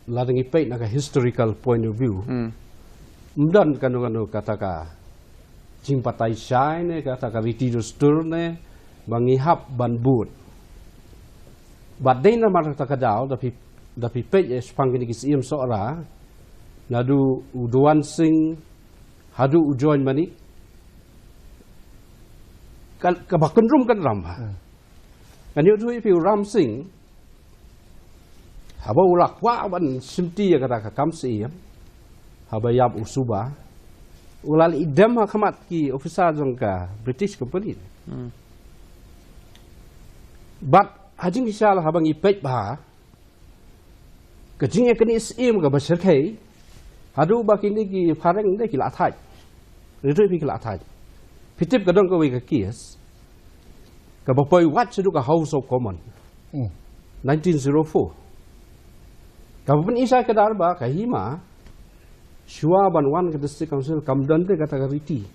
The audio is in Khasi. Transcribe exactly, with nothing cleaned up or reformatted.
lada ngi peit na ka historical point of view, mm, ym don kano kano kata ka jingbatai shai ne kata ka riti dustur ne ba ngi hap ban bud. Bad dei namar kata ka daw da phi, da phi peit ïa shaphang kine ki Syiem Sohra, naduh u Duan Singh haduh u Join Manik, ka, kaba kynrum kynram ha. Hmm. Ngan ïathuh ïa phi u Ram Singh, haba u la kwah ban shimti ïa kata ka kam Syiem, haba ïap u suba, u la leit dem ha khmat ki officer jong ka British Company. Hmm. Bad ha jingshisha haba ngi peit bha, ka jingïaknieh Syiem kaba shyrkhei, haduh ba kine ki phareng de ki la thait. Ri ri ki la thait. Phi tip ka don kawei ka case kaba poi wad shaduh ka House of Common. Hmm. Nineteen zero four. Kaba pyni shai kdar ba ka hima, shuwa ban wan ka District Council kam don te kata ka riti.